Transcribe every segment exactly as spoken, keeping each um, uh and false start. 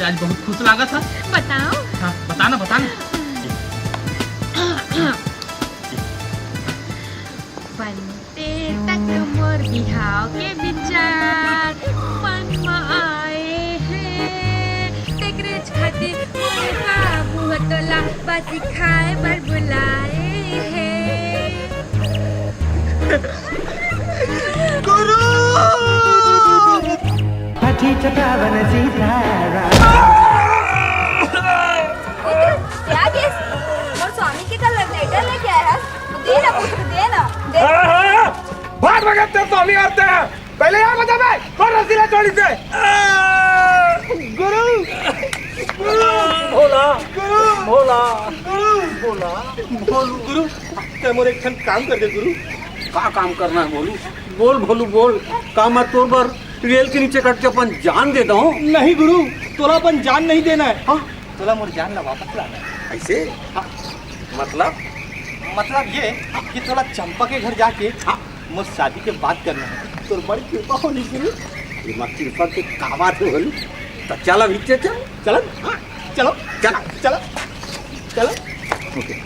आज बहुत खुश लागत ह। बताओ। हाँ, बता ना, बता ना। बनते तक मोर बिहाव के विचार मन म आए हे, तेकरेच खातिर मोर बाबू ह तोला बासी खाए बर बुलाए हे। गुरु! पति चटावन सीताराम। क्या ये? मोर स्वामी के कल लेटर लेके आए हस। दे ना पुत्र, दे ना, दे। हाँ, हाँ, हाँ। भाग भगत, तेरे स्वामी आते हैं। पहले यहाँ बजा बे, कौन रसीला चोरी से? गुरु, गुरु, भोला, गुरु, भोला, गुरु, भोला, भोलू, गुरु, ते मोर एक ठन काम कर दे गुरु। का काम करना है भोलू? बोल भोलू बोल, का मैं तोर बर रेल के नीचे कट के अपन जान दे दूं? नहीं गुरु, तोला अपन जान नहीं देना है। हाँ? तोला मोर जान ला वापस लाना है। ऐसे? हाँ। मतलब? मतलब ये कि तोला चंपा के घर जाके हाँ। मोर शादी के बात करना है। तोर बड़ी कृपा होनी गुरु। ये माँ कृपा के का बात हो गई? तो चल अभी से चल। चल। हाँ, चलो। चल। चलो। चलो। ओके।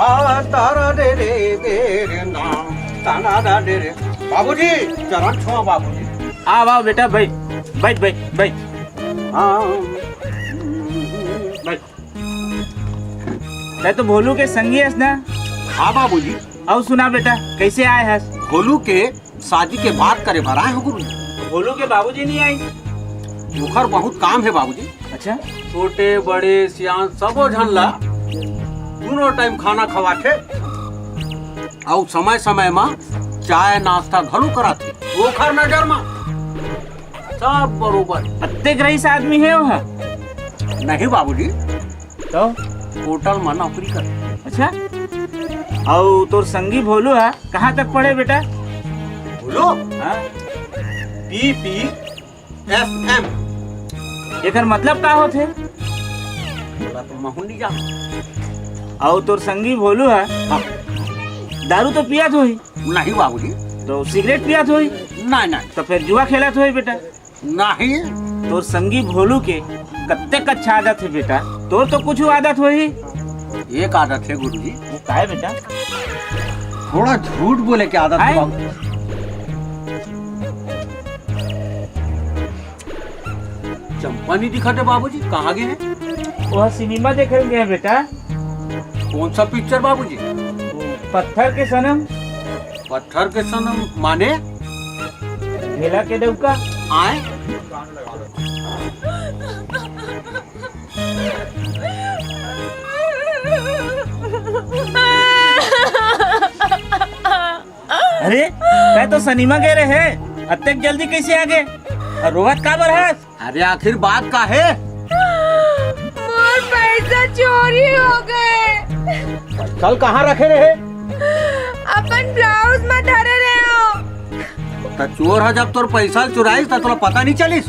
आ, तारा रे रे रे रे ना, ताना रा रे रे। बाबूजी, चरण छुआ बाबूजी। आओ, आओ बेटा, बैठ, बैठ, बैठ, बैठ। हाँ। बैठ। तै तो भोलू के संगी हस ना? हाँ बाबूजी। अउ सुना बेटा, कैसे आए हस? भोलू के शादी के बात करे बर आए हो गुरु। भोलू के बाबूजी नहीं आई? ओखर बहुत काम है बाबूजी। अच्छा। छोटे बड़े सियान सबो झन ला दोनों टाइम खाना खवाथे, अउ समय समय मा चाय नाश्ता घलो कराथे। ओखर नजर मा सब बरोबर। अतेक रईस आदमी है वहाँ? नहीं बाबूजी, तो? होटल मा नौकरी कर। अच्छा, अउ तोर संगी भोलू हा कहाँ तक पढ़े बेटा? भोलू? हाँ। बी पी एफ एम। एकर मतलब का होथे? बोला तो महू नहीं जान। अउ तोर संगी भोलू हा हाँ। दारू तो पियत होही? नहीं बाबूजी। तो सिगरेट पियत होही? नहीं, नहीं। तो फिर जुआ खेलत होही बेटा? नहीं। तोर संगी भोलू के कत्तेक अच्छा आदत है बेटा, तोर तो कुछ आदत होही। एक आदत है गुरुजी। वो का है बेटा? थोड़ा झूठ बोले के आदत है है? बाबू। चंपा नहीं दिखाते बाबूजी, कहाँ गए हैं? वो सिनेमा देखे गए हैं बेटा। कौन सा पिक्चर बाबूजी? वो पत्थर के सनम। पत्थर के सनम माने? ढेला के डौका। आए। अरे, मैं तो सिनेमा गए रहे, अतेक जल्दी कैसे आ गए? और रोवत का बर हस? अरे आखिर बात का है? मोर पैसा चोरी हो गए। कल कहाँ रखे रहे? अपन ब्लाउज में धरे रहे हो। त चोर ह जब तोर पैसा ल चुराइस त तोला पता नहीं चलिस?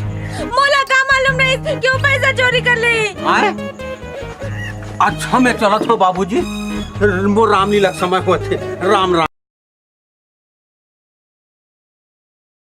मोला का मालूम रहिस कि वो पैसा चोरी कर ले? आए? अच्छा मैं चलत हो बाबूजी, मोर रामलीला के समय होथे। राम राम।